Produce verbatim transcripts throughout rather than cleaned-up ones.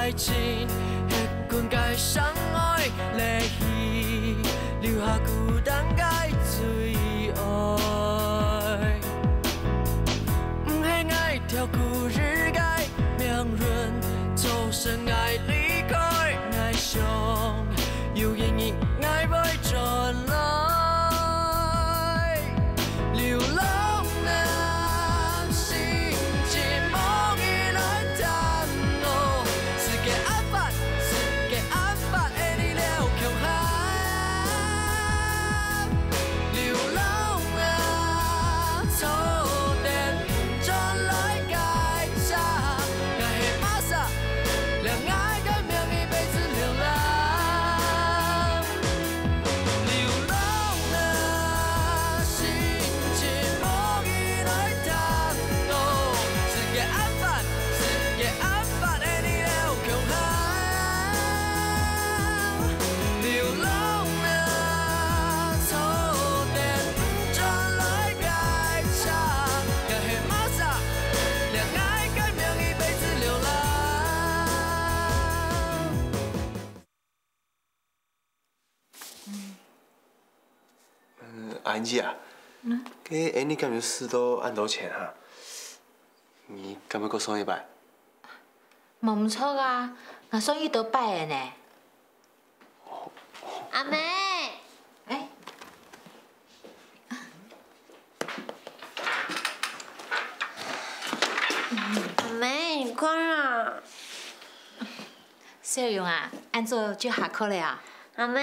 愛情，歇睏个相愛，離去，留下孤單个最愛。毋係𠊎跳過日个命運，造成𠊎離開，𠊎想有一日𠊎會轉來。 流浪啊，心情無意來談我，世界暗淡，世界暗淡，愛你了共下。流浪啊，坐等轉來个車，𠊎係麼儕，了𠊎个名義被指流浪。 流浪啊，心情無意來談我，世界暗淡，世界暗淡，愛你了共下。流浪啊，坐等轉來个車，𠊎係麼儕，了𠊎个名義被指流浪。 嗯，阿英姐啊，嗯？該𠊎等敢有使到恁多錢哈？你敢會過爽一擺？無毋著啊，𠊎爽一多擺仔呢。阿姆，欸，阿姆，你看啊！ 小勇啊，恁早就下課了啊？阿姆，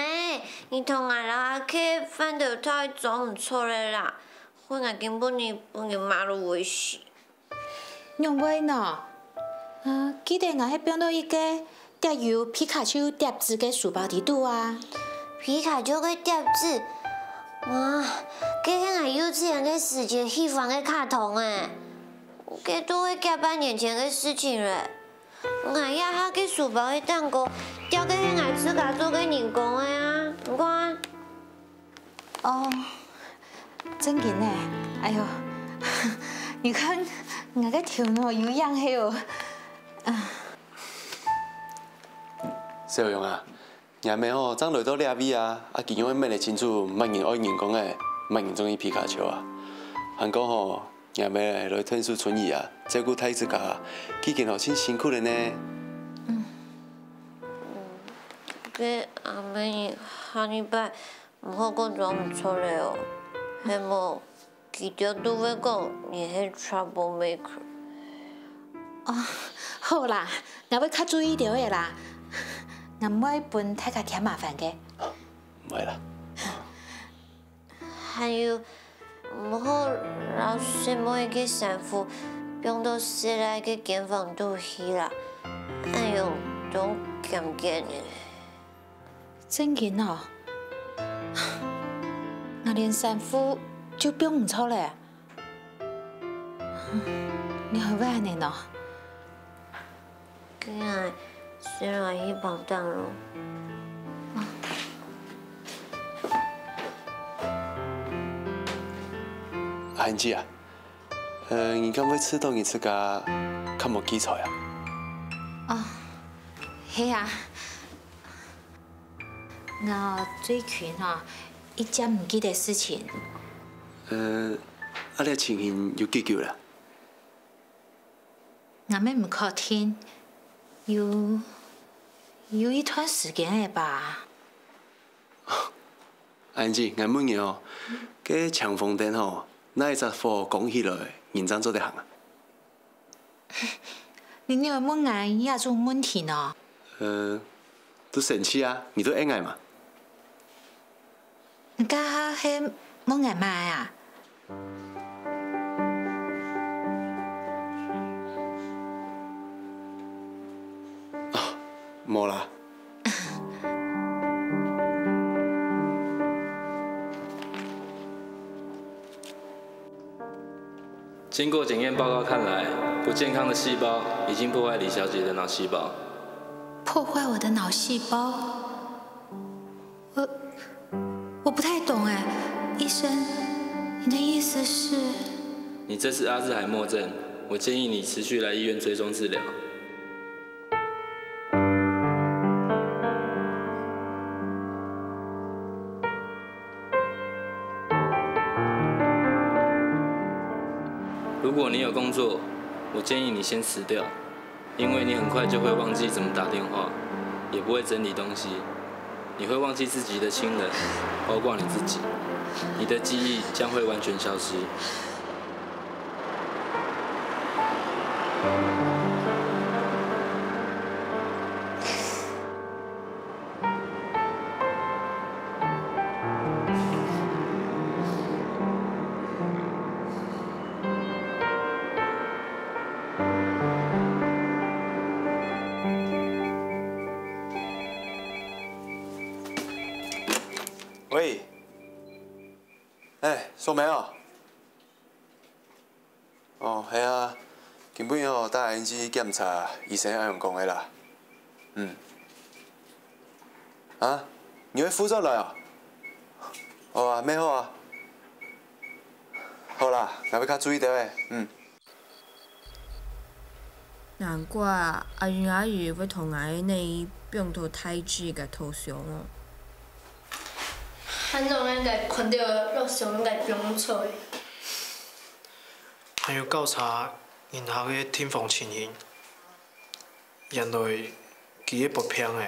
你同𠊎摎阿K翻到太裝毋著了啦，害𠊎今晡日分人罵到會死。仰會呢？啊，記得𠊎係放到一個貼有皮卡丘貼紙个書包裡肚啊。皮卡丘个貼紙？哇，該係𠊎幼稚園个時節喜歡个卡通欸，該都係幾百年前个事情了。 𠊎這下个書包个頂高，吊个係𠊎自家做个人公仔啊，你看。哦，正經呢，哎喲，你看，𠊎个頭腦有影係哦。啊，小勇啊， 若姆吼，正來到這位啊，啊佢仰會搣得清楚麼人愛人公仔，麼人中意皮卡丘啊。還過吼，若姆來𢯭手春姨啊，照顧大自家啊，佢今吼盡辛苦了呢。嗯。該阿姆，下二擺毋好過裝毋著了哦，係無？ 佢兜都會講你係trouble maker。哦，好啦，𠊎會較注意兜仔啦，𠊎毋會分大家添麻煩个。毋會啦。還有，毋好摎細妹个衫褲放到細賴个間房肚去啦，恁樣當尷尬呢。 正經哦，𠊎連衫褲就放毋著了。仰會恁呢呢？該𠊎先來去房間囉。阿英姐啊， 呃，你敢會試著你自家較無記才啊？哦，係啊，𠊎最近吼，一直毋記得事情。呃，啊這情形有幾久了？𠊎乜毋確定，有，有一段時間了吧。 阿英姐，𠊎問你哦，該青紅燈吼，哪一隻火光起來，人正做得行啊？你仰會問𠊎這種問題呢？呃，都生趣啊，你都應𠊎嘛。你這下係問𠊎麼个啊？ 無啦。經過檢驗報告看來，不健康的細胞已經破壞李小姐的腦細胞。破壞我的腦細胞？我，我不太懂哎，醫生，你的意思是？你這是阿茲海默症，我建議你持續來醫院追蹤治療。工作，我建议你先辞掉，因为你很快就会忘记怎么打电话，也不会整理东西。你会忘记自己的亲人，包括你自己。你的记忆将会完全消失。喂，哎，素梅哦。哦，係啊，今晡日哦，帶阿英去檢查，醫生恁樣講个啦。嗯。啊，你愛負責來哦？好啊，乜好啊。好啦，𠊎會較注意兜仔。嗯。 難怪阿英阿姨會同𠊎个內衣放到台子个頭上哦。恁樣應該看到落上應該放出。還有調查人客个訂房情形，原來佢个發病个。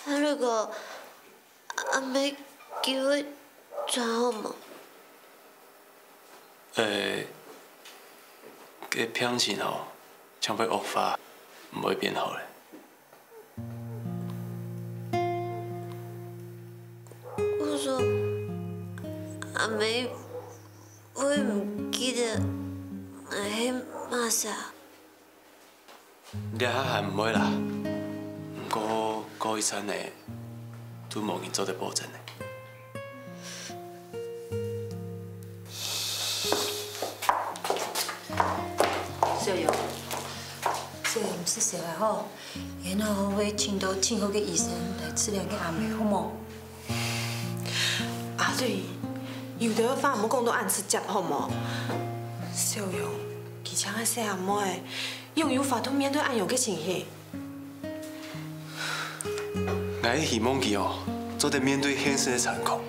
啊，如果阿姆佢會轉好無？呃，該病情吼，將會惡化，毋會變好咧。我說，阿姆會毋記得𠊎係麼儕？ 這下還毋會啦，毋過過一陣仔，都無人做得保證咧。小勇，小勇，毋使愁啊吼，𠊎會請到盡好个醫生來治療你阿姆，好無？阿瑞，有兜話毋好講到恁直接，好無？小勇，佢正係細阿妹， 仰有法度面對恁樣个情形？𠊎希望佢哦，做得面對現實个殘酷。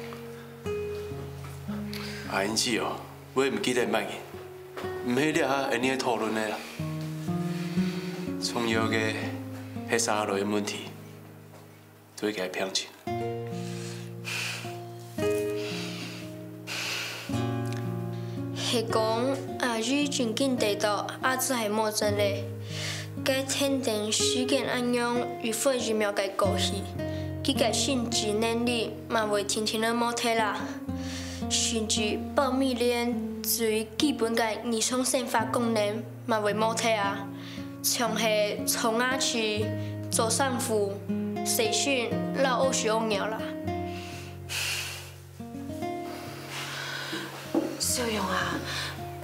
阿英姊哦，會毋記得麼人，毋係這下𠊎俚討論个啦。重要个係續下來个問題。 對佢个病情。係講阿姨真經得到阿茲海默症咧，該跈等時間恁樣一分一秒个過去，佢个心智能力嘛會定定仔無忒啦，甚至包尾連最基本个日常生活功能嘛會無忒啊！ 像係沖牙齒、做衫褲、洗身、摎屙屎屙尿啦。小勇啊，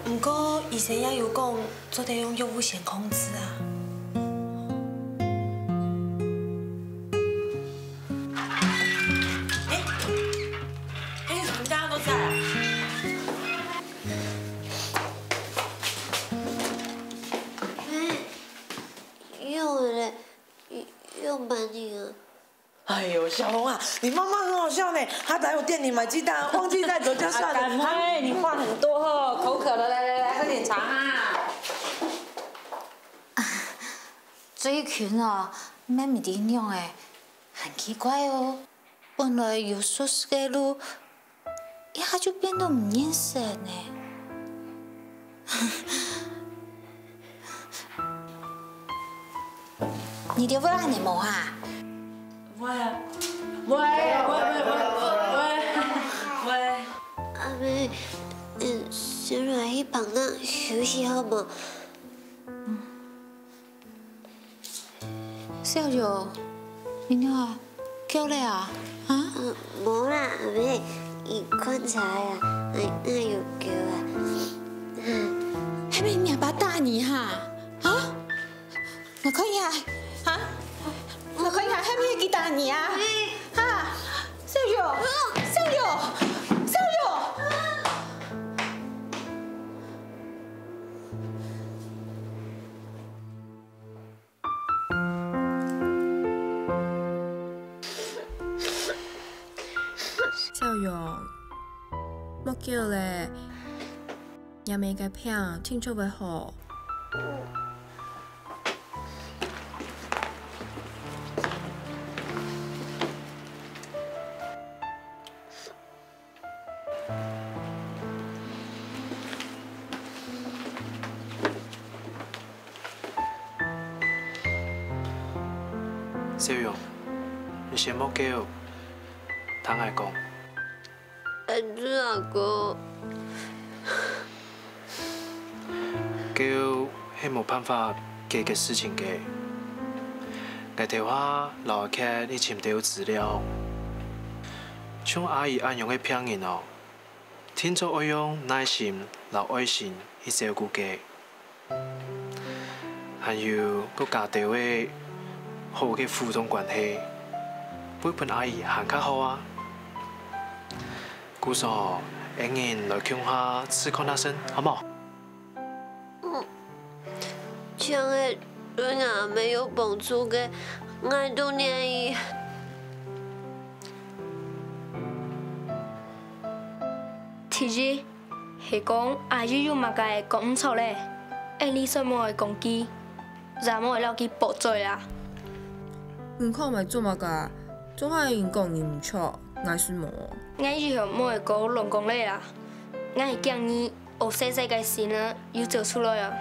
毋過醫生也有講，做得用藥物先控制啊。欸，欸，你大家都在啊？ 用了嘞，用蠻久啊。哎呦，小紅啊，你媽媽很好笑呢，她來我店裡買雞蛋，忘記帶走就算了。啊，趕快，你話很多哦，口渴了，來來來，喝點茶啊。最近哦，妹妹的樣欸，很奇怪哦。本來有熟識个路， 一下就變到毋認識呢。你兜會恁呢無哈？會啊，會，會，會。阿姆，嗯，先來去房間休息好無？ 小勇，你仰啊，噭了啊？啊？嗯，無啦，阿姆，佢看起來啊，哪，哪有噭啊？嗯。係毋係你阿爸打你哈？啊？𠊎看一下，哈？𠊎看一下，係毋係佢打你啊？哈？小勇，小勇，小勇！ 小勇，莫噭咧，若姆个病定著會好。小勇，你先莫噭，聽𠊎講。 恩珠阿哥，噭係無辦法解決事情个。𠊎頭下摎阿傑去尋兜資料，像阿姨恁樣个病人哦，定著愛用耐心摎愛心去照顧个。 還有，愛加兜仔好个互動關係，會分阿姨還較好啊。故所，恩人來共下試看啊先，好無？嗯，淨係對吾姆有幫助个，𠊎都願意。第一， 係講阿姨有麼个講毋著咧，恩俚絕無愛講佢，也無愛摎佢駁嘴啦。你看𠊎做麼个？總係人講人毋著，𠊎係無。𠊎以後無愛過亂講咧啦。𠊎係建議，學細細个時呢，有走出來啊。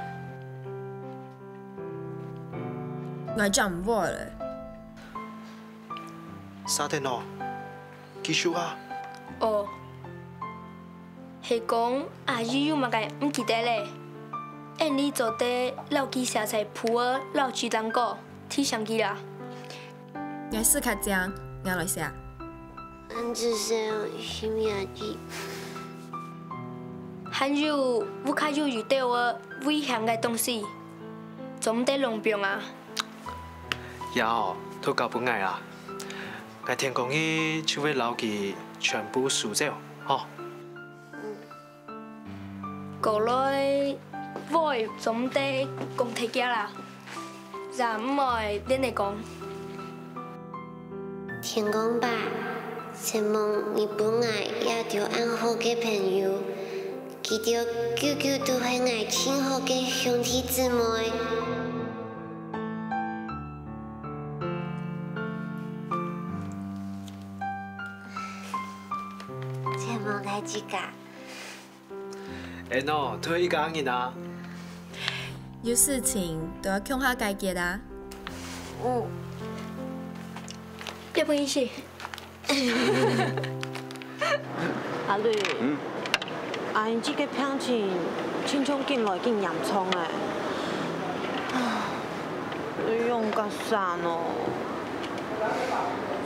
𠊎正毋會咧。沙田哦，繼續啊。哦。 係講阿姨有麼个毋記得咧？恩俚做得摎佢寫在簿仔摎紙頂高，提醒佢啦。𠊎字較靚，𠊎來寫。恁仔細，係無啊？還有，屋下有一兜仔危險个東西，做毋得亂放啊！這哦，都交分𠊎啊！𠊎天光日就會摎佢全部收走，吼。 過來，話做毋得講忒遽啦，也毋愛亂仔講。天公伯，承蒙你分𠊎這兜恁好个朋友，佢兜久久都係𠊎盡好个兄弟姊妹。承蒙大自家。 恩哦，都係一家人啊。有事情都愛共下解決啊。嗯。也毋係。阿瑞，嗯？阿英這个病情，親像緊來緊嚴重欸。唉，仰結煞哦？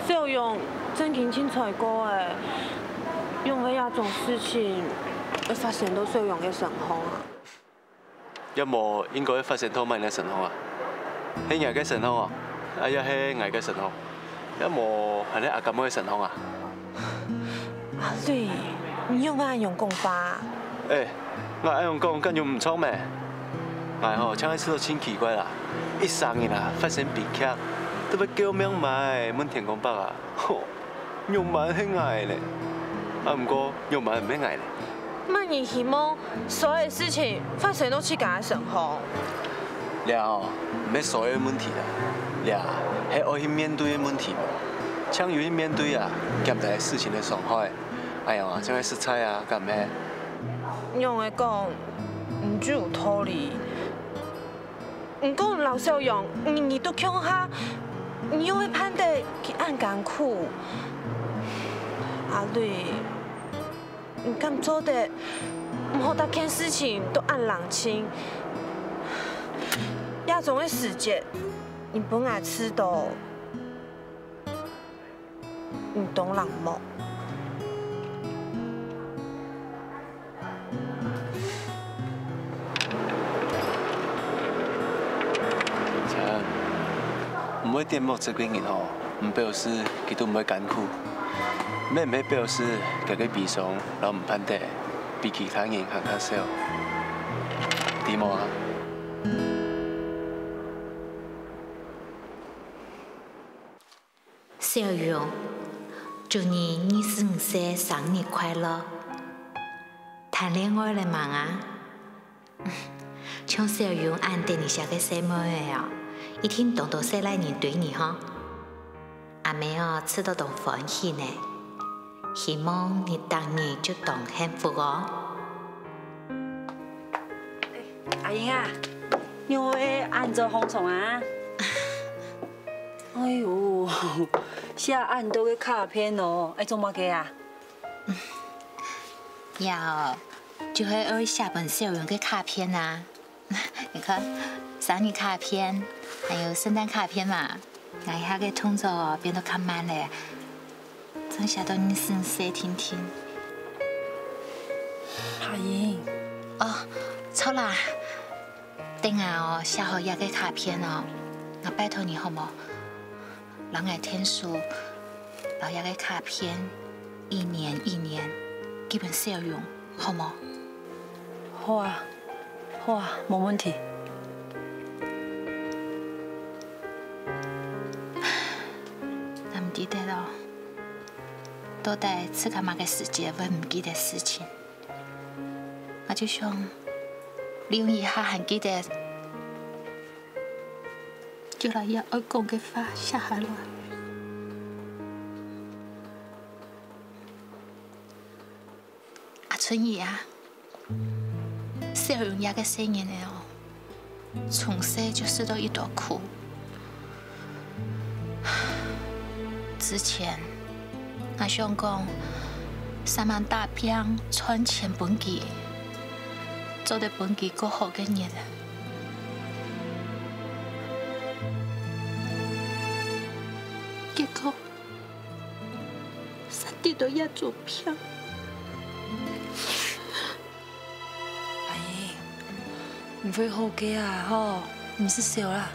小勇正經盡衰過欸。 仰會這種事情會發生到小勇个身項啊？也無應該會發生到麼人个身項啊？係若个身項哦，啊也係𠊎个身項，也無還係阿甘个身項啊？阿瑞，你仰會恁樣講話啊？欸，𠊎恁樣講敢有毋著咩？𠊎吼，像係試著盡奇怪啦，一儕人啊發生悲劇，都會救命買問天公伯啊，吼！ 仰般係𠊎咧？啊，毋過仰般毋係𠊎咧？麼人希望所有事情發生到自家个身項？這哦，毋係所有問題啦，這係愛去面對个問題無？淨有去面對啊，減低事情个傷害，恁樣啊，正會實在啊，敢毋係？仰仔講，你就有道理。 毋過摎小勇，你，你都共下，你又會盼得佢恁艱苦。阿瑞，你敢做得毋好逐件事情都恁冷靜？這種个時節，你分𠊎試著 你當冷漠。陳，毋會點目這個人吼，毋表示佢都毋會艱苦，乜毋係表示佢个悲傷摎毋盼得比其他人還較少，知無啊？ 小勇，祝你二十五歲生日快樂！談戀愛了吂啊？像小勇恁得人惜个細妹仔哦，一定當多細賴人追你吼。阿姆哦，試著當歡喜呢。希望你逐日就當幸福哦。阿英啊，你會恁早䟘床啊？哎喲，寫恁多个卡片哦，愛做麼个啊？呀哦，就係愛寫分小勇个卡片啊。你看，生日卡片，還有聖誕卡片嘛，𠊎這下个動作變到較慢咧，正寫到你心細定定。阿英。哦，著啦，等𠊎哦寫好這个卡片哦，𠊎拜託你好無？ 摎𠊎𢯭手，摎這个卡片一年一年寄分小勇，好無？好啊，好啊，無問題。𠊎毋記得了，到底自家麼个時節會毋記得事情？𠊎就想，利用這下還記得， 就摎這愛講个話寫下來。阿春姨啊，小勇這个細人仔哦，從細就食著已多苦。之前，𠊎想講，煞猛打拚賺錢分佢， 做得分佢過好个日仔。結果，煞得著這種病。阿英，你會好个啊，吼，毋使愁啦。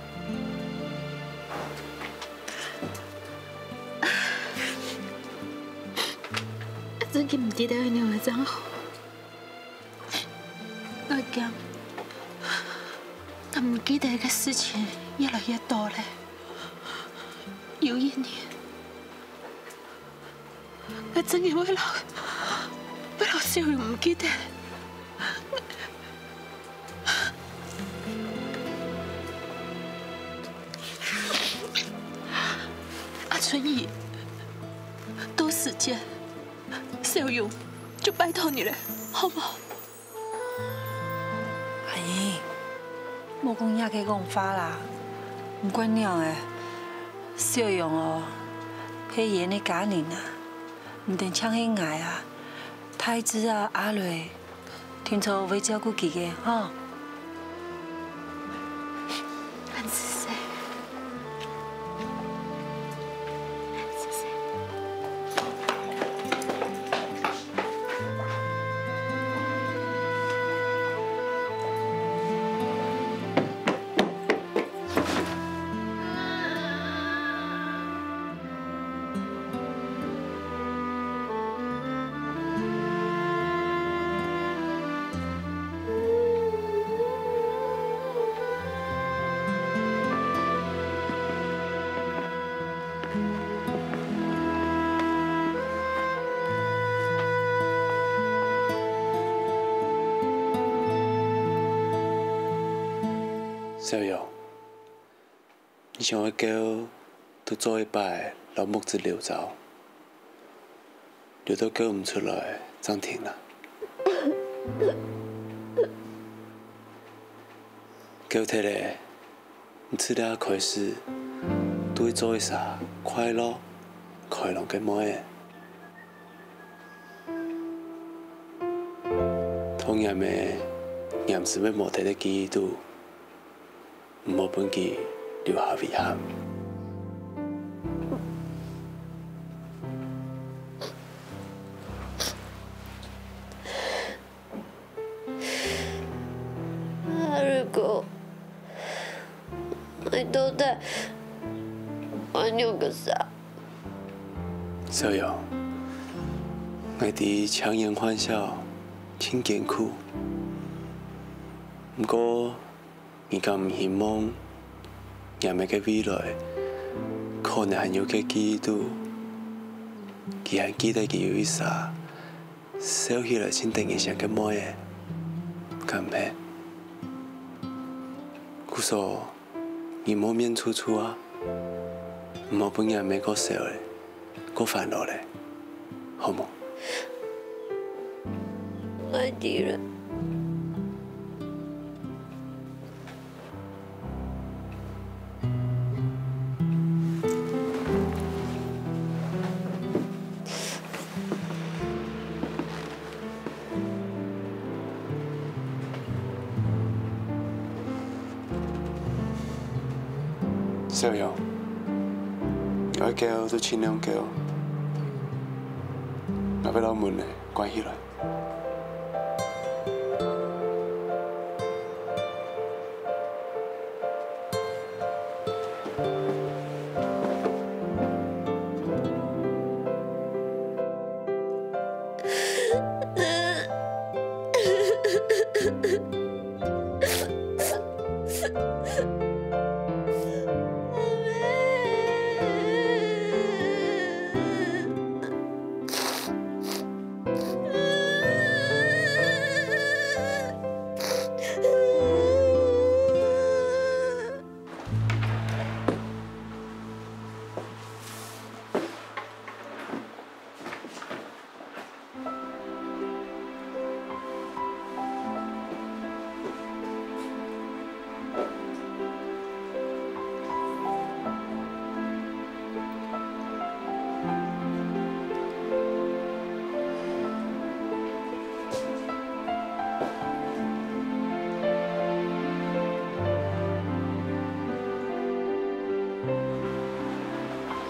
真个毋知得愛仰般正好。 𠊎驚，𠊎毋記得个事情越來越多咧。有一日，𠊎真个會摎，會摎小勇毋記得。阿春姨，到時節， 小勇，就拜託你咧，好無？阿英，莫講這个講法啦，毋管仰仔，小勇哦，係𠊎个家人啊，毋單淨係𠊎啊，大志啊，阿雷， 定著會照顧佢个，吼。恁仔細，恁仔細。小勇， 你想愛噭，就做一擺摎目汁流走，流到噭毋出來正停啊。噭忒咧，你自這下開始，就會做一儕快樂、開朗个妹仔。童年个，黏時會無忒个記憶肚， 毋好分佢留下遺憾。阿瑞哥，𠊎到底愛仰結煞？小勇，𠊎知強顏歡笑盡艱苦，毋過， 你敢毋希望，若姆个未來，可能還有个記憶肚，佢還記得佢有一儕，笑起來盡得人惜个妹仔，敢毋係？故所，你莫面臭臭啊，毋好分若姆過愁咧，過煩惱咧，好無？𠊎知了。 小勇，愛噭就盡量噭，𠊎愛摎門仔關起來。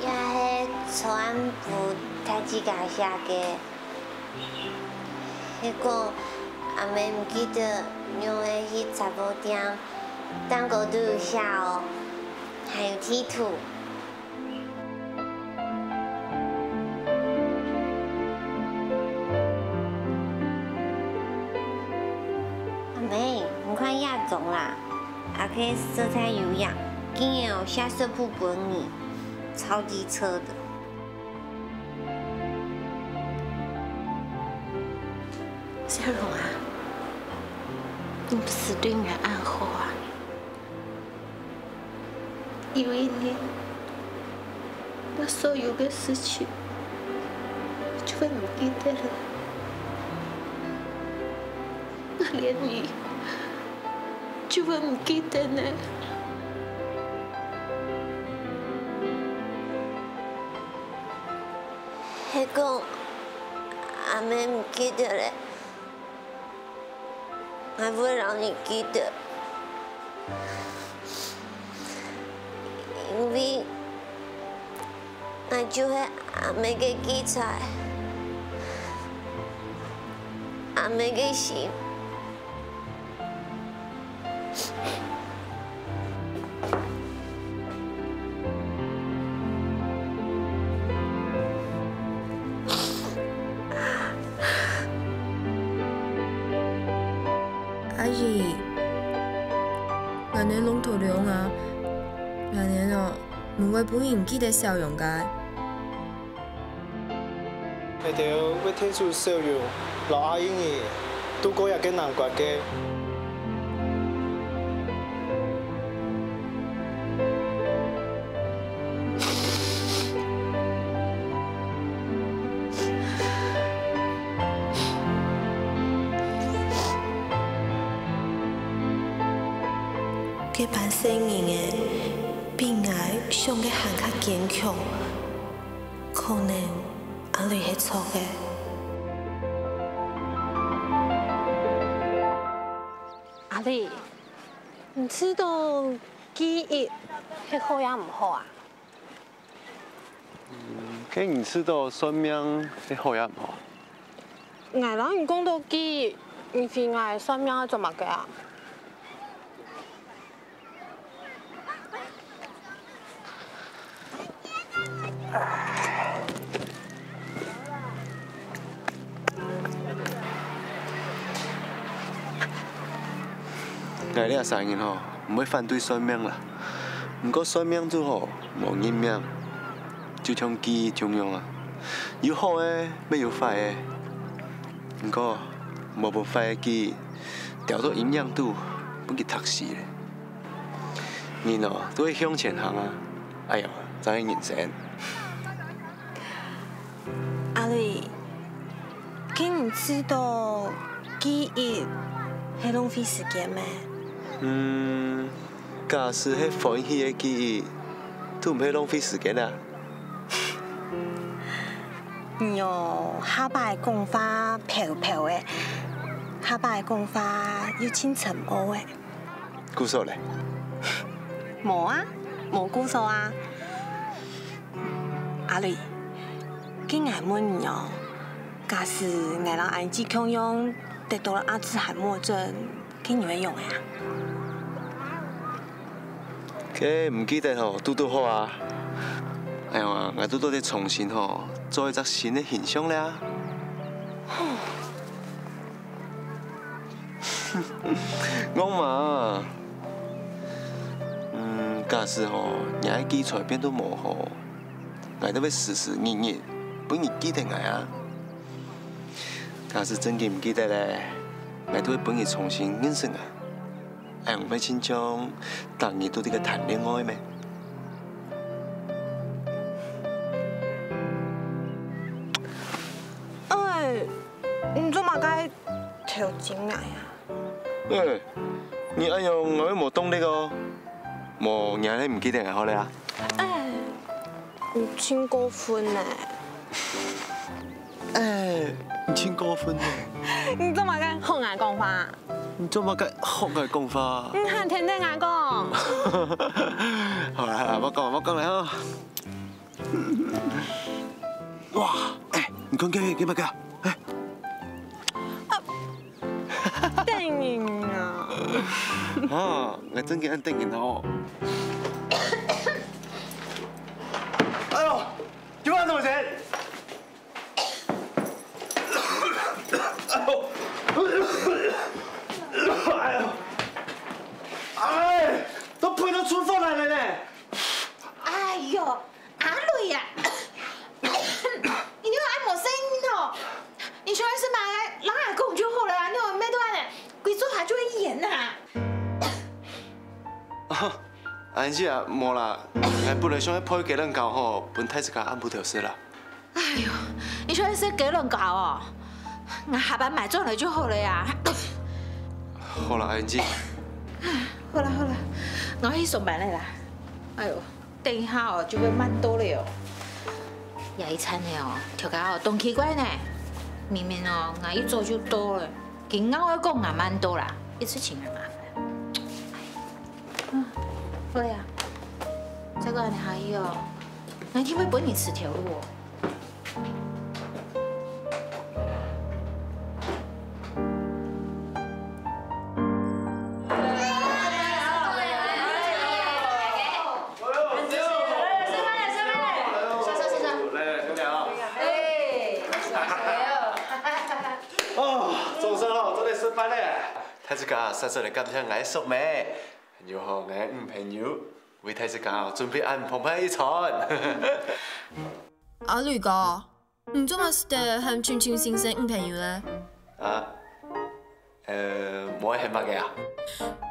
這係全部大自家寫个。係講，阿姆毋記得仰仔去雜貨店，頂高都有寫哦，還有地圖。 阿姆，你看這張啦，阿克色彩優雅，竟然有寫食譜分你，超機車的。小勇啊，你毋使對𠊎恁好啊。 有一日，𠊎所有个事情就會毋記得了。𠊎連你就會毋記得呢。係講，阿姆毋記得了。 𠊎會摎你記得，因為𠊎就係阿姆个記載，阿姆个心。 阿姨，𠊎等弄頭痛啊，𠊎等哦，毋會分人記得小勇个。 𠊎兜會𢯭手小勇摎阿英仔渡過這个難關个。該班細人仔比𠊎想个還較堅強。 可能阿雷係錯个。阿雷，你知道記憶係好也毋好啊？該你知道算命係好也毋好？𠊎摎你講到記憶，你問𠊎算命愛做麼个啊？ 𠊎這儕人吼，毋會反對算命啦。毋過算命就好，無認命，就像記憶共樣啊，有好个，乜有壞个。毋過，莫分壞个記憶掉到陰影肚，分佢毒死咧。人哦，都會向前行啊。哎呀，正係人生。阿瑞，該你知道記憶係浪費時間咩？嗯，假使係歡喜个記憶，都毋係浪費時間啊。你哦，下擺講話飄飄个，下擺講話又盡沉奧个。 故所咧？無啊，無故所啊。阿瑞，該𠊎問你哦，假使𠊎摎阿英姊共樣得到了阿茲海默症，該你會仰仔啊？該毋記得吼，堵堵好啊。哎呀，𠊎堵堵得重新吼，做一隻新个形象了啊。 戇嘛，嗯，假使吼，若个記才變到無好，𠊎都會時時日日分你記得𠊎啊。假使正經毋記得咧，𠊎都會分你重新認識𠊎。恁樣毋會親像逐日都在該談戀愛咩？哎，你做麼个 頭真𠊎啊？哎，你恁樣𠊎會無動力哦。無，你還係毋記得𠊎好了啊。哎，你盡過分呢！哎，你盡過分呢！你做麼个學𠊎講話？你做麼个學𠊎講話？你還跈等𠊎講！好啦好啦，莫講莫講了哈。哇，哎，你看這个，這个，哎。 得人啊！啊，𠊎正經恁得人哦。哎喲，今晚怎麼人？哎喲，哎喲，哎，都噴到出風來了呢！哎喲， 阿瑞啊，你仰恁無細義哦？你想愛食麼个，摎𠊎講就好了啊！你仰搣到恁呢，歸灶下就會煙啊！啊，阿英姊啊，無啦，𠊎本來想愛配雞卵糕吼，分大自家暗晡頭食啦。哎喲，你想愛食雞卵糕哦？𠊎下班買轉來就好了呀。好啦，阿英姊。好啦好啦，𠊎去上班了啦。哎喲。 等一下哦，就會慢到了哦。這一站呢哦，頭家哦，當奇怪呢。明明哦，𠊎一早就到了，佢硬愛講𠊎慢到啦，一直請𠊎麻煩。嗯，好了呀，再過恁下去哦，𠊎一定會分你食頭路哦。 哦，總算哦，做得食飯了。大自家煞出來感謝𠊎个叔姆，還有吼𠊎个女朋友，為大自家哦準備恁豐沛一餐。阿瑞哥， 你做麼个使得喊親親先生女朋友呢？啊，呃，無愛喊麼个啊？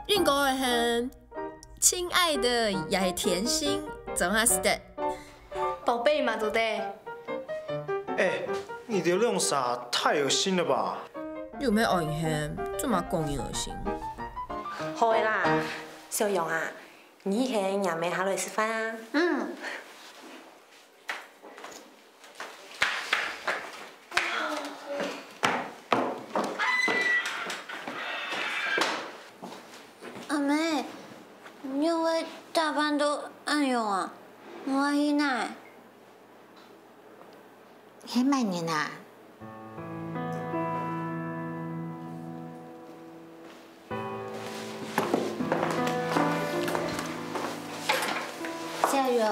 應該愛喊親愛的，也係甜心，做麼个使得？寶貝嘛，做得。哎，你兜兩儕太噁心了吧？又毋係愛你喊，做麼个講人噁心？好个啦，小楊啊，你喊若姆下來食飯啊。嗯。 阿姆，你仰會打扮到恁樣啊？你愛去哪？係麼人啊？ 小勇，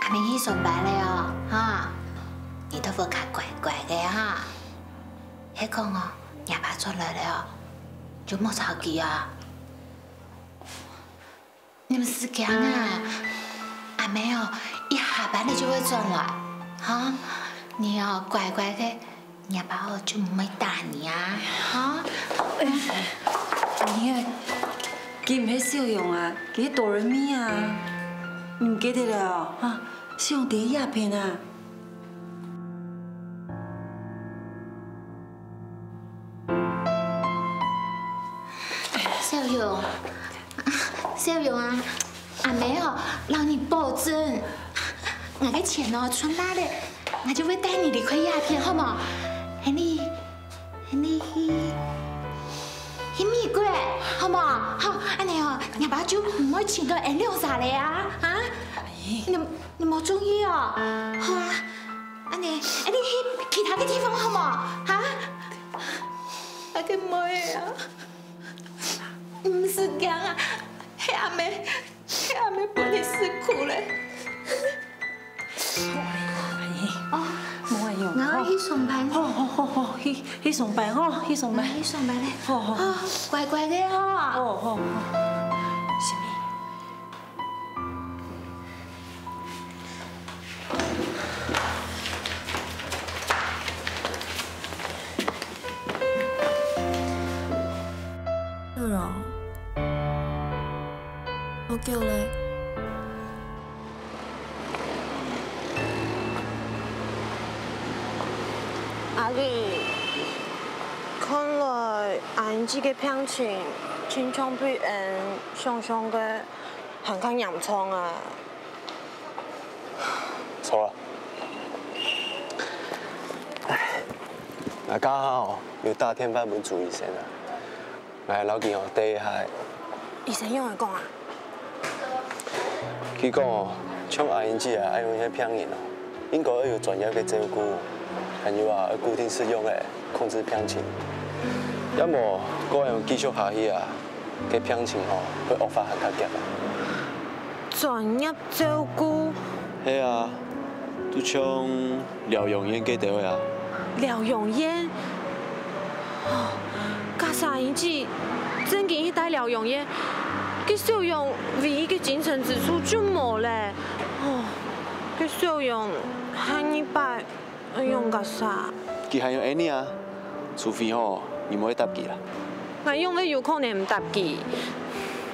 阿姆去上班了哦，哈，你在屋下乖乖个哈。係講哦，若爸轉來了哦，就莫吵佢啊。 你毋使驚啊，阿姆哦，一下班仔就會轉來，哈。你哦，乖乖个，若爸哦就毋會打你啊，哈。你佢毋係小勇啊，佢係哆來咪啊。你毋記得了哦？哈，小勇在這片啊。小勇，小勇啊，阿姆哦，摎你保證，𠊎个錢哦，存罅了，𠊎就會帶你離開這片，好無？喊你 你去，去美國，好無？好，恁樣哦，若爸就毋會尋著𠊎兩儕了啊，哈？你，你無中意哦？好啊，恁樣，恁樣去其他个地方好無？哈？𠊎个妹啊，毋使驚啊，係阿姆，係阿姆分你受苦了。 哦，無愛用。𠊎愛去上班。好，好，好，好，去，去上班吼，去上班。𠊎愛去上班咧。好，好。哦，乖乖个哦。好，好，好。什麼？小勇，好久咧。 阿麗，看來阿英姊个病情，親像比𠊎想像个還較嚴重啊。著啊。𠊎這下哦，有打電話分朱醫生啊。 𠊎摎佢哦，對下。醫生仰仔講啊？佢講哦，像阿英姊啊，恁樣个病人哦，應該愛有專業个照顧，還有啊，愛固定食藥仔，控制病情。若無，過恁樣繼續下去啊，該病情吼，會惡化還較遽啊。專業照顧？係啊，就像 療養院該兜啊。療養院？哦，假使阿英姊正經去戴療養院，該小勇唯一个精神支柱就無咧。哦，該小勇下二擺愛仰結煞？佢還有恁樣啊，除非吼，你毋會搭佢啦。𠊎仰會有可能毋搭佢？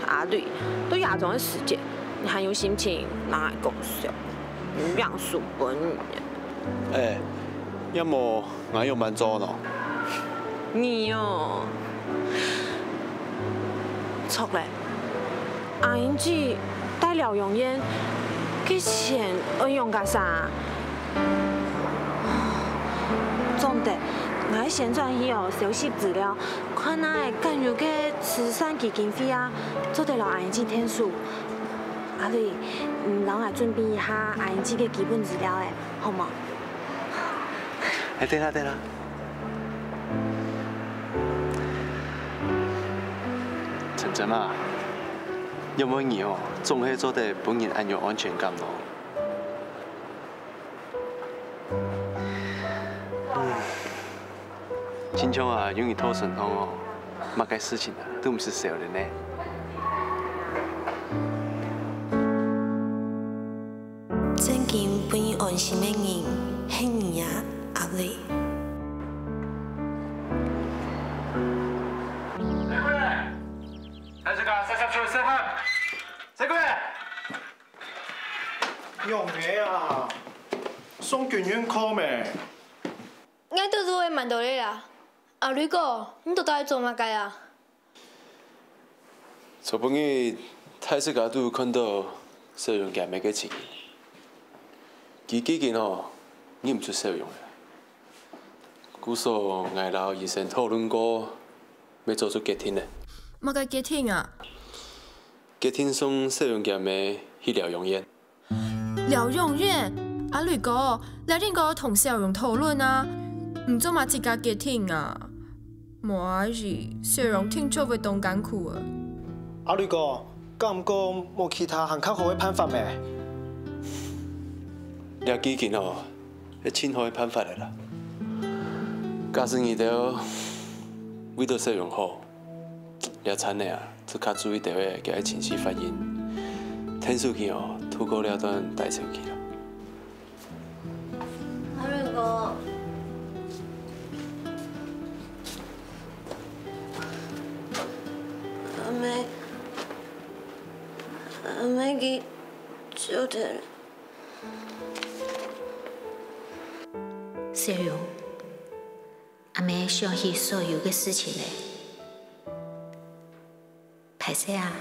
阿瑞，都這種个時節，你還有心情拿來講笑？ 命輸分你。哎，若無𠊎仰般做呢？你哦，著咧，阿英姊戴療養院，該錢愛仰結煞？總得，𠊎先轉去哦，收集資料，看哪會敢有个慈善基金會啊，做得摎阿英姊𢯭手。 阿瑞，你摎𠊎準備一下阿英姊个基本資料仔，好無？哎，等下，等下。晨晨啊，仰會你哦，總係做得分人恁有安全感哦？ 親像啊，有你在身旁哦，麼个事情啊，都毋使愁了呢。正經分人安心个人，係你啊，阿瑞。誰過來？大家煞煞出來細漢！誰過來？ 仰仔啊？上軍訓課咩？𠊎兜都會慢到咧啦。阿瑞哥，你到底做麼个啊？昨晡日，大自家都有看到小勇厥姆个情形。佢既經吼，認毋出小勇了。故所，𠊎摎醫生討論過， 愛做出決定呢。麼个決定啊？決定送小勇厥姆去療養院。療養院？阿瑞哥，這應該同小勇討論啊，你做麼自家決定啊？無阿姨，小勇定著會當艱苦啊。阿瑞哥，敢毋過無其他還較好个辦法咩？這既經哦， 係盡好个辦法了啦。假使你兜為著小勇好，這餐呢啊，就較注意兜仔佢个情緒反應，𢯭手佢哦，渡過這段低潮期啦。阿瑞哥，阿姆，阿姆佢走忒了。小勇，阿姆想起所有个事情了。歹勢啊，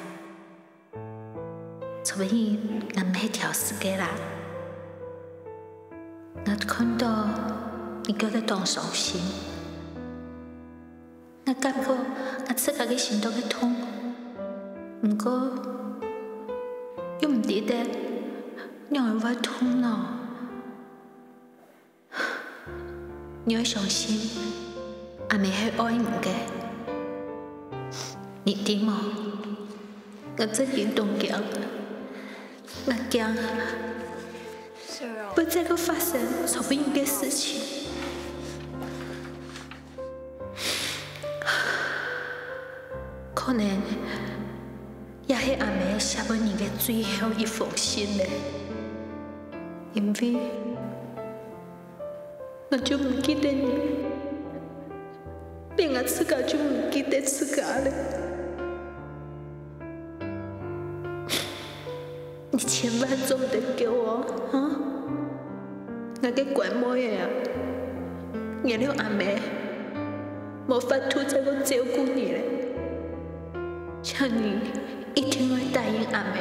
昨晡日𠊎毋係挑事个啦。𠊎看到你覺得當傷心。 𠊎感覺𠊎自家个心都會痛，毋過又毋知得仰會痛呢。你愛相信，阿姆係愛你个，你知無？ 𠊎真經當驚，𠊎驚會再過發生昨晡日个事情。可能也係阿姆寫分你个最後一封信了，因為 𠊎就毋記得你，連𠊎自家就毋記得自家了。你千萬做毋得噭哦，哈！𠊎个乖妹仔啊，原諒阿姆，無法度再過照顧你了。請你一定愛答應阿姆。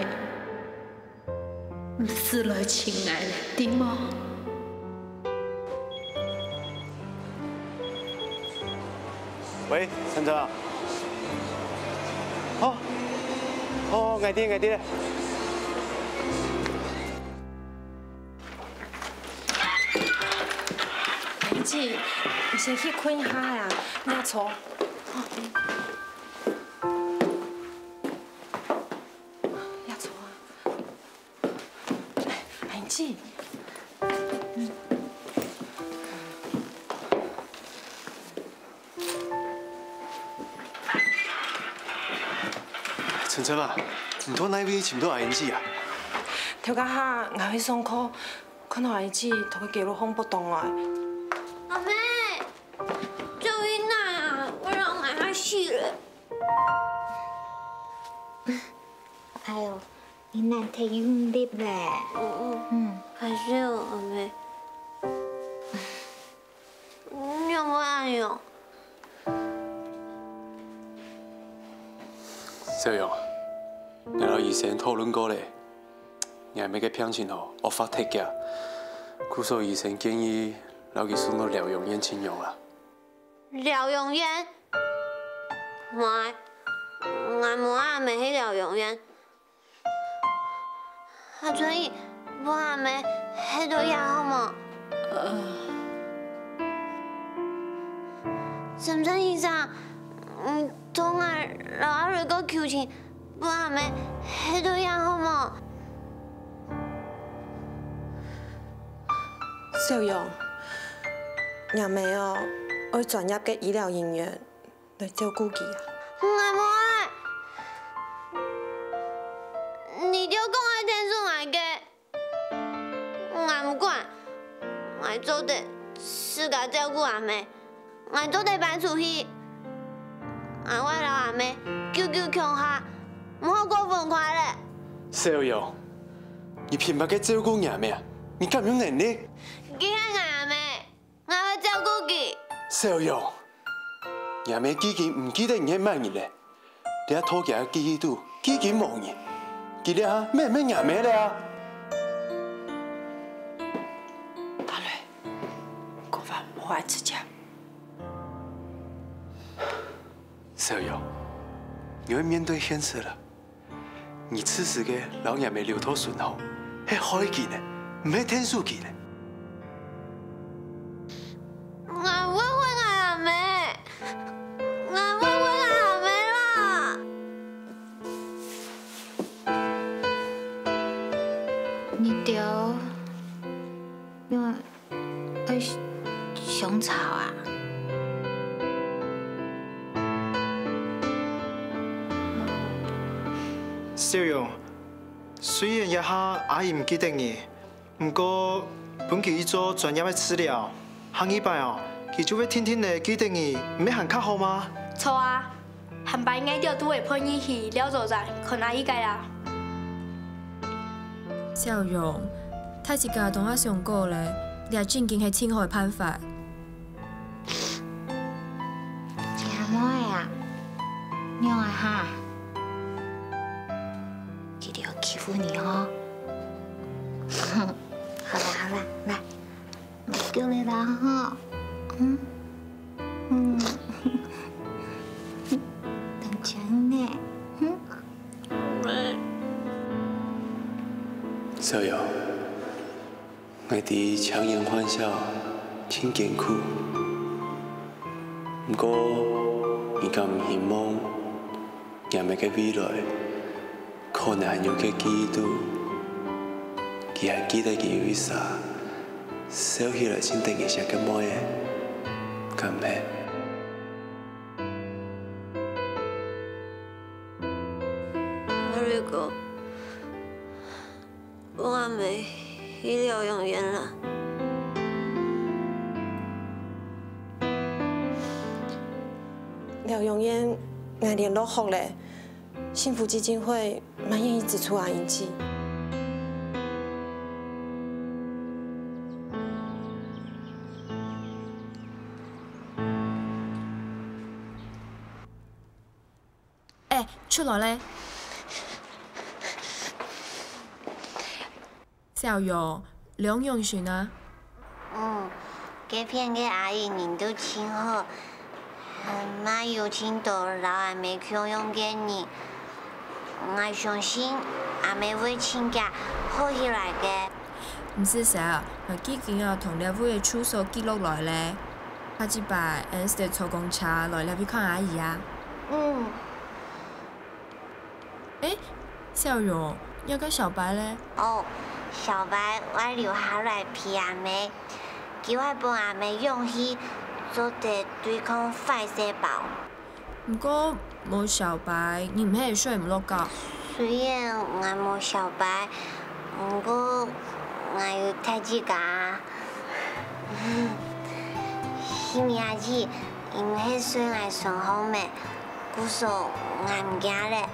毋使來尋𠊎了，知無？喂，晨晨啊。哦，哦，𠊎知，𠊎知了。蘭姐，你先去睏一下啊，你坐。你坐啊。 安靜。晨晨啊，你到哪位尋到阿英姊啊？頭家下，𠊎去上課，看到阿英姊在該街路項發呆啊。阿姆，做麼个啊？𠊎老𠊎還死了。哎喲， 你難忒用力咧。嗯，嗯，還係有阿姆。你仰會恁樣？小勇，𠊎摎醫生討論過咧，若姆个病情吼，惡化忒遽，故所醫生建議摎佢送到療養院靜養啦。療養院？毋愛，𠊎無愛阿姆去療養院。 阿春姨，分阿姆歇到這好無？沈正醫生，你同𠊎摎阿瑞哥求情，分阿姆歇到這好無？小勇，若姆哦，愛專業个醫療人員 來照顧佢啊。𠊎無愛！你兜講愛𢯭手𠊎个，𠊎毋管。𠊎做得自家照顧阿姆，𠊎做得搬出去。𠊎會摎阿姆久久共下，毋好過分快咧。小勇，你憑麼个照顧若姆啊？你敢有能力？佢係𠊎阿姆。 𠊎會照顧佢。小勇，若姆既經毋記得你係麼人咧，這在佢个記憶肚既經無你，佢這下乜毋係若姆咧啊！阿瑞，講話毋好恁直接。小勇，你愛面對現實了。 你自私个摎若姆留到身項，係害佢呢，毋係𢯭手佢呢。𠊎會恨𠊎阿姆，𠊎會恨𠊎阿姆啦！你兜，因為 愛相吵啊？小勇，雖然這下阿姨毋記得你，毋過分佢去做專業个治療，下二擺哦，佢就會定定仔記得你，毋係還較好嗎？著啊，下擺𠊎兜都會陪你去廖州站看阿姨个啦。小勇，大自家都還想過咧，這正經係盡好个辦法。姐妹啊，仰啊哈？佢兜欺負你吼？好啦好啦，來，莫叫了啦吼。嗯嗯，等真呢。嗯。 小楊，𠊎知強顏歡笑盡艱苦，毋過你敢毋希望若姆个未來可能還有个記憶肚，佢還記得佢有一儕笑起來盡得人惜个妹仔，敢毋係？ 阿瑞哥，𠊎還無去療養院啦。療養院，𠊎聯絡好咧，幸福基金會蠻願意資助阿英姐。 欸，出來咧！小楊，你仰形啊？嗯，該片个阿姨人都盡好，還有盡多摎阿姆共樣个人。𠊎相信阿姆會盡遽好起來个。毋使愁，𠊎既經啊同這位个住所記錄來咧。下一擺，𠊎等坐公車來這位看阿姨啊。嗯。 欸，小勇，若个小白咧？哦，小白愛留下來陪阿姆，佢會分阿姆勇氣，做得對抗壞細胞。毋過無小白，你毋係睡毋落覺？雖然𠊎無小白，毋過𠊎有大自家啊。希米阿姊，你毋係睡𠊎床項咩？ 故所𠊎毋驚咧。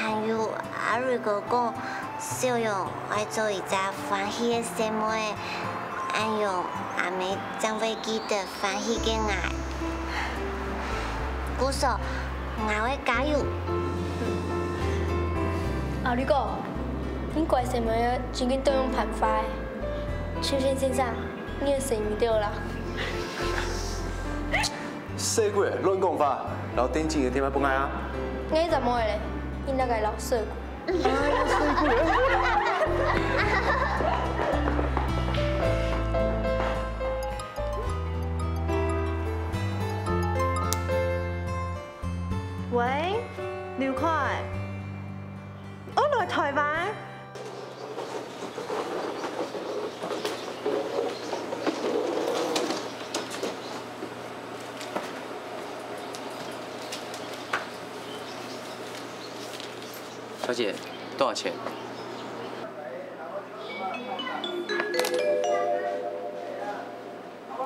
還有阿瑞哥講，小勇愛做一隻歡喜个細妹仔，恁樣阿姆正會記得歡喜个𠊎。故所，𠊎會加油。阿瑞哥，你乖細妹仔真經都用辦法欸。秋千先生，你个細妹兜啦。 細鬼，亂講話，摎定金个電話分𠊎啊！𠊎一隻妹仔咧，你哪个摎細鬼？喂，劉凱，愛來台灣？ 小姐，多少錢？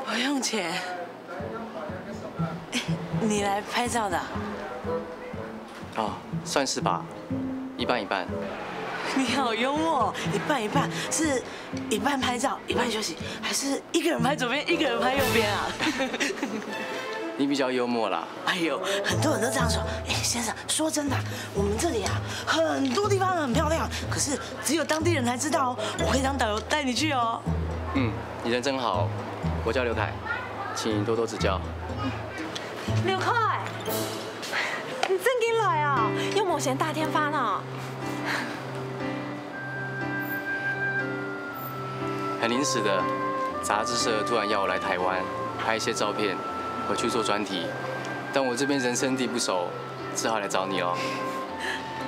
不用錢。欸，你來拍照的啊？哦，算是吧，一半一半。你好幽默，一半一半，是一半拍照，一半休息，還是一個人拍左邊，一個人拍右邊啊？你比較幽默啦。哎呦，很多人都這樣說。欸，先生，說真的，我們這裡啊，很多地方很漂亮，可是只有當地人才知道哦。我可以當導遊帶你去哦。嗯，你人真好，我叫劉凱，請你多多指教。劉凱，你正經來哦，又無先打電話呢？ 很臨時的，雜誌社突然要我來台灣拍一些照片，回去做專題，但我這邊人生地不熟，只好來找你哦。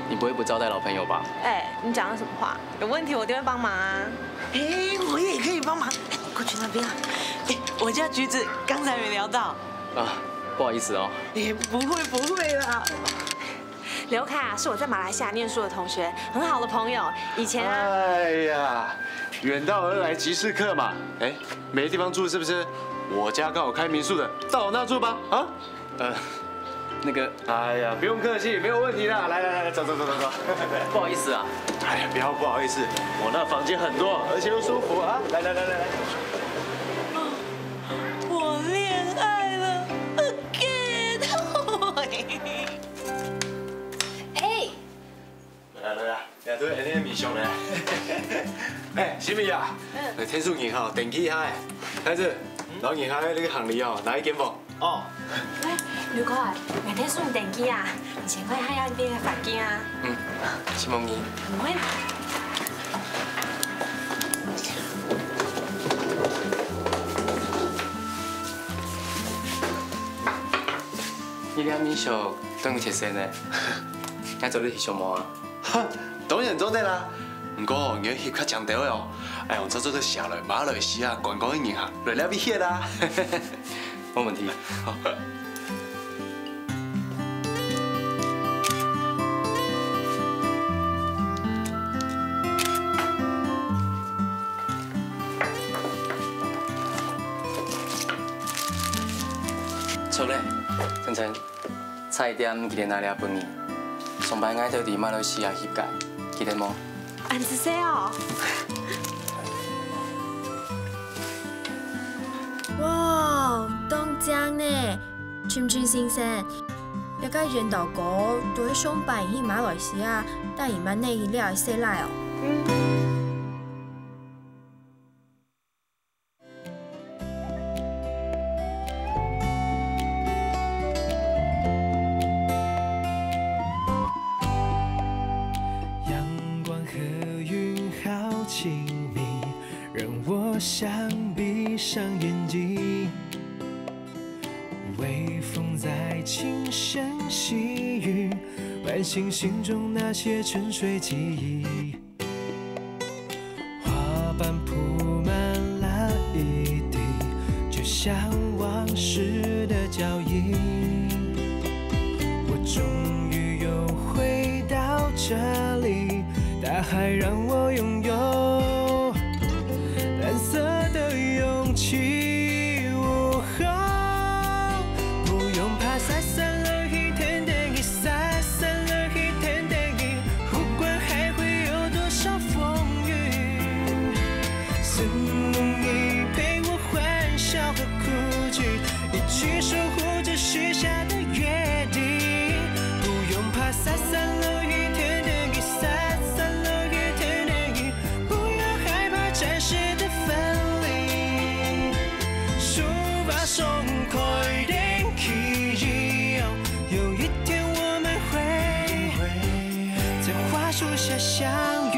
你不會不招待老朋友吧？欸，你講的什麼話？有問題我一定會幫忙啊。欸，我也可以幫忙。欸，過去那邊啊。欸，我家橘子剛才沒聊到。啊，不好意思哦。欸，不會，不會啦。 劉凱啊，是我在馬來西亞念書的同學，很好的朋友。以前啊，哎呀，遠道而來即是客嘛。哎，沒地方住是不是？我家剛好開民宿的，到我那住吧。啊？呃，那个，哎呀，不用客气，没有问题啦。来来来来，走走走走走。不好意思啊。哎呀，不要不好意思，我那房间很多，而且又舒服啊。来来来来来。我恋爱了，again。哎，来来来，呀，都恁呢面相呢。哎，新米啊，嗯。来，天数人哈，等一下哎。开始，然后你看那个行李哦，拿一间房。 哦。哎，刘哥啊，𠊎等送你電梯啊，你先看一下要邊个房間啊。嗯，承蒙你。毋會。你這面相當有特色呢，愛做得翕相無啊？ 哈，當然做得啦。毋過你愛翕較靚兜个哦。哎，𠊎做做个下來，馬來西亞觀光个人客來這位歇啦。無問題。著咧，晨晨。 菜店記得拿來分你。上擺𠊎兜在馬來西亞翕个，記得無？恁仔細哦！哇，當靚呢！陳陳先生，這个緣投哥都係上擺去馬來西亞，帶你乜呢去尞个細賴哦。 阳光和云好亲密，让我想闭上眼睛。微风在轻声细语，唤醒心中那些沉睡记忆。 花瓣铺满了一地，就像往事的脚印。我终于又回到这里，大海让我拥有蓝色的勇气。哦吼，不用怕，洒洒落去，天天去，洒洒落去，天天去。 不管还会有多少风雨，是梦里陪我欢笑和哭泣，一起守护着许下的约定。不用怕，洒洒落雨，天天雨，洒洒落雨，天天雨。不要害怕暂时的分离，手把松开天气，有一天我们会 在花树下相遇。